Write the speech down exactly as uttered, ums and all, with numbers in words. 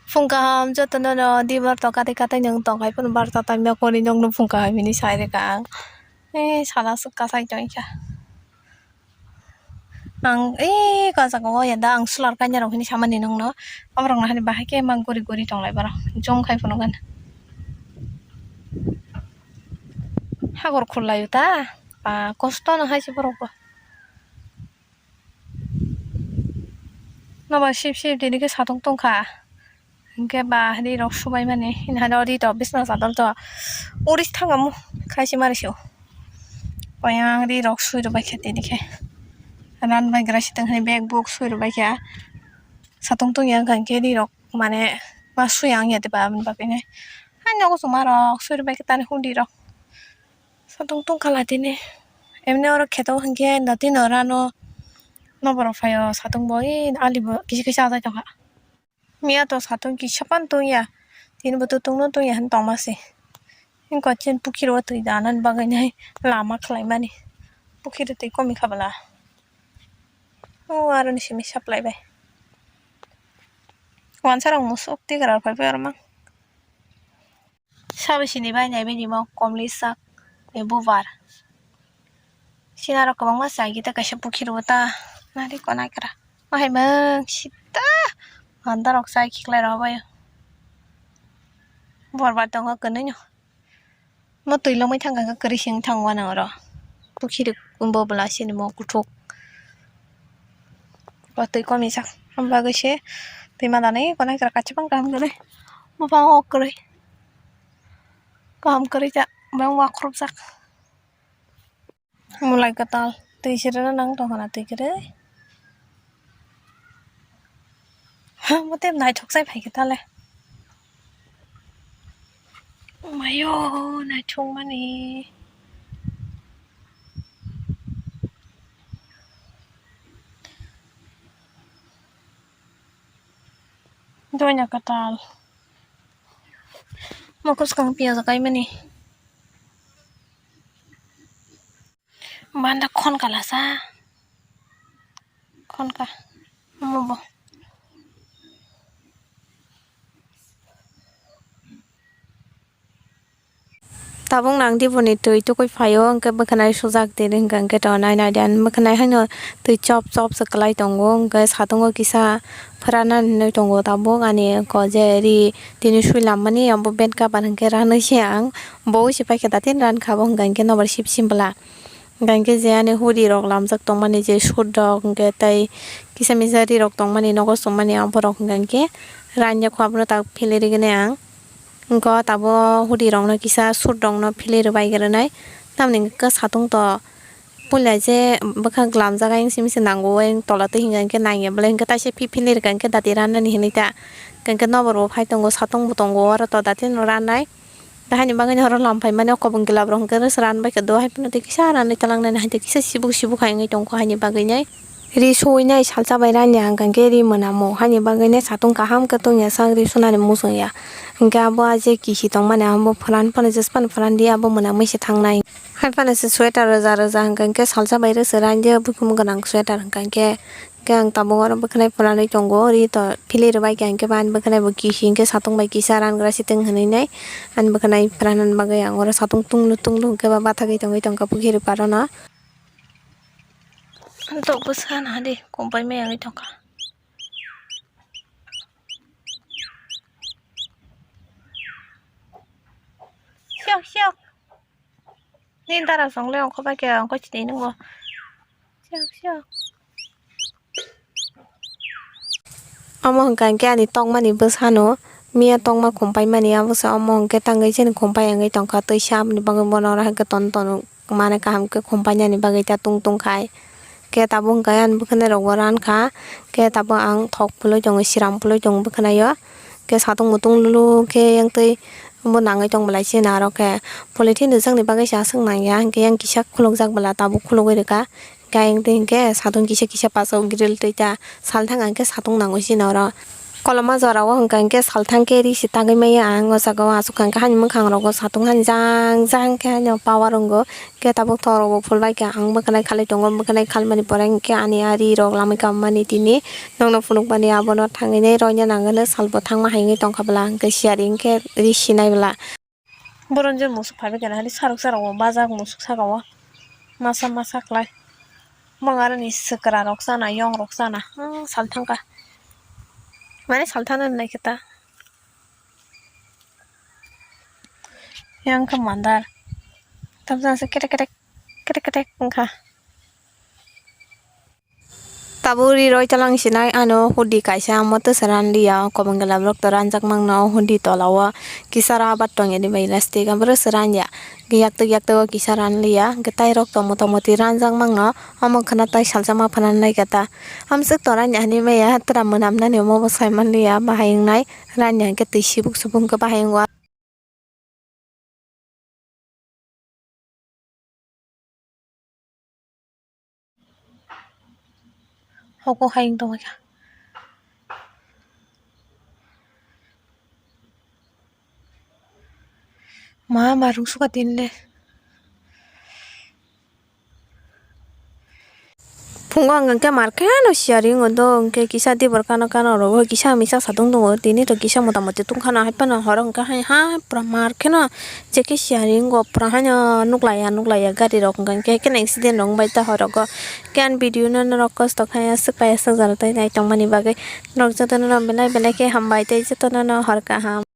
Phung kaham jotono no di barta katai katai nwng tong hai phano barta tamya kori nwng no phung kaham hini sai rwkha ang. Eh, sala swk kasai tongkha. Ang eh, kajago ya da ang sular kanya rok hini samani nwng no. Aborok no hani bahai khe mang guri guri tong lai borok. Jong khai phano gana. Hagor khul lai ta. Ba kosto no hai se borok bo. Nobar sip sip tini khe satung tongkha. Hinkhe ba ri rok subai mani. Hini hai no ri to bisna sadol to. Uris thangamo khaisi mari se o. Poyang ri rok sui rwbai kha tini khe. Ran bai gra siteng hai bag buk sui rwbai kha. Satung tongya wngkha hinkhe ri rok mane ma suya wngya de ba aboni bagwi nai. Hai nogo chuma rok sui rwbai kha tani hundi rok. Satung tongkha la tini. Emni oro kheto hinkhe notino rano noborok phaio satung bo oi ali bo kisa kisa achai tongkha. Miya to satung kisa phano tongya. Tini bo to tungno tongya hinwi tongma se. Hinkhe chini pukhiro twi danani bagwi nai lama khlaimani. Pukhiro twi komi kha bwla. O aroni simi supply bai. Wansa rok musuk tigra rok phaibai oro mang. Sabo sini bai nai bini mo komli sak ni bubar. Sina rok kwbangma chai khe ta kaisa pukhiro ta nari konai kra. Mo hai mung sita. Handa rok chai khiklai rok bai. Bor bar tongo kwnwi no. Mo twi lomwi thang kha kwrwi sing thang wana oro. Pukhiri bo bwla sini mo kuthuk. Bo twi komi jak. Am bagwi se twi manani konai kra kachibang kaham kwrwi. Buphang o kwrwi. Kaham kwrwi ta bang wakhorop jak. Mulai kwtal twi sirena nang tongkha na twi kwrwi. Ha, mote naithok sai phaikhe tale. Mayo, naithok mani. Doina kwtal. Mokos kang piyaj kaimani. Banda khon kalasa. Khon ka. Omo bo. Tabuk nang diboni twi tukui phaio, hwnkhe bwkhwnai sujak tini hwnkha hwnkhe tongnai naidi ani bwkhwnai haino twi chop chop se kwlai tongo, hwnkhe satungo kisa phwranani hinwi tongo tabuk ani ko je ri tini swilammani abo bed cover hwnkhe ranwi se ang bo wi se paikha da tini rankha bo hwnkha hwnkhe nobar sip sim bwla. Hwnkha hwnkhe je ani huri rok lamjak tongmani je sut rok hwnkhe tei kisa misa ri rok tongmani nogo chumani aborok hwnkha hwnkhe ranya kho abono tak philirigini ang. Hwnkhe o tabuk huri rokno kisa sut rokno philirwbai rwnai tamni hwnkhe satung to puila je bwkhak lamjak ayang simi se nango ayang tola twi hwnkha hwnkhe nangya belai hwnkhe taisa philirikha hwnkhe dati rannani hinwi ta hwnkha hwnkhe nobor bo phai tongo satung bo tongo oro to dati no rannai. Haini bagwi no oro lam phaimani o kobong gila borok hwnkhe rwsa ran bai kha do, hai phano tei kisa ranwi twlangnani hai tei kisa sibuk sibuk hai wngwi tongkha haini bagwi nai. Ri suwi nai salsa bai ranya hwnkha hwnkhe ri mwnamo haini bagwi nai satung kaham khe tongya sak ri sunani muchungya. Hwnkhe abo a je kisi tongmani abo phan phano jesphano phan di abo mwnamwi se thangnai. Hai phano se sweater rwja rwja hwnkha hwnkhe salsa bai rwsa ranja bukumu gwnang sweater hwnkha hwnkhe. Khe ang tabuk oro bwkhwnai phwranwi tongo, ri to philirwbai kha, hwnkhe bo ani bwkhwnai bo kisi hwnkhe satung bai kisa rangra sitwng hwnwi nai ani bwkhwnai phwranani bagwi ang oro satung tunglu tunglu hwnkhe ba bathagwi tongwi tongkha pukhiri parono. Ang tok bwsa nahadi kompai maya wngwi tongkha. Siyok siyok. Nini dara song le ongkho bai khe ongkho chini nungo. Siyok siyok. Omo hwnkha hwnkhe ani tongmani bwsano miya tongma khum paimani, abo se omo hwnkhe tangwi chini khum pai wngwi tongkha, twi se aboni bagwi bono oro hai khe ton tono mane kaham khe khum painani bagwi ta tung tung khai. Khe tabuk hwnkhe ani bwkhwnai rokbo rankha, khe tabuk ang thok phulwi tongo, sram phulwi tongo bwkhwnaio. Khe satung mutung lulu khe yang twi bo nangwi tong belai se narok khe polythene rwjakni bagwi se aswk nangya, hwnkhe yang kisa khulukjak bwla tabuk khulugwi rwkha. Khe ayang twi hwnkhe satung kisa kisa paso grill twi ta salthang ang khe satung nangwi se norok. Koloma jora o hwnkha hwnkhe salthang khe ri se tangwi maya ang. O jaga o aswk hwnkha hwnka hani mwkhang rogo satung hani jang jang khe hani power wngo. Khe tabuk thok rogo phulbai kha ang bwkhanai khalai tongo, bwkhanai khalmani pore hwnkhe ani a ri rok lamai kha mani tini nokno phunukmani abono thangwi nai roina nangano salbo thangma hai wngwi tongkha bwla hwnkhe siyari hwnkhe ri sinai bwla. Boron je musuk phaibai khe nahani sarok sarok bo bajak musuk saka o masa masa khlai. Mong aroni swkra rok chana yong rok chana, ah, salthang kha. Mane salthang nai khe ta. Yang khe mandar. Tabjang se ketek ketek ketek ketek wngkha. Tabuk ri roi talang sinai ano hudi kaisa amo tesa ranliya, o kwbangla borok to ranjak mangno hudi tola o kisa rabar tongya ni bai lastik aboro se ranya. Yaktuk yaktuk o kisa ranliya, hwnkhe tai rok to motamoti ranjak mangno omo khwna tai salsa ma phana nai kha ta. Amswk to ranya hinwi maya tra mwnam nani omo bo sai manliya, bahai wngnai ranya hwnkhe twi sibuk subuk hwnkhe bahai wngo. Hoko hai wng tongkha. Ma marung suka tinle. Phungo ang hwnkhe mar khe no siyari wngo do, hwnkhe kisa dibor kano kano rogo kisa misa satung tongo, tini to kisa motamoti tungkhana, hai phano horo hwnkhe hai ha pura mar kheno je khe siyari wngo, pura haino nuklaiya nuklaiya gari rok hwnkhe, hwnkhe khe accident rok wngbai ta horogo. Khe ani video no norok kosto khai aswk pai aswk jora tei naitongmani bagwi norok jotono no belai belai khe hambai tei jotono no hor kaham.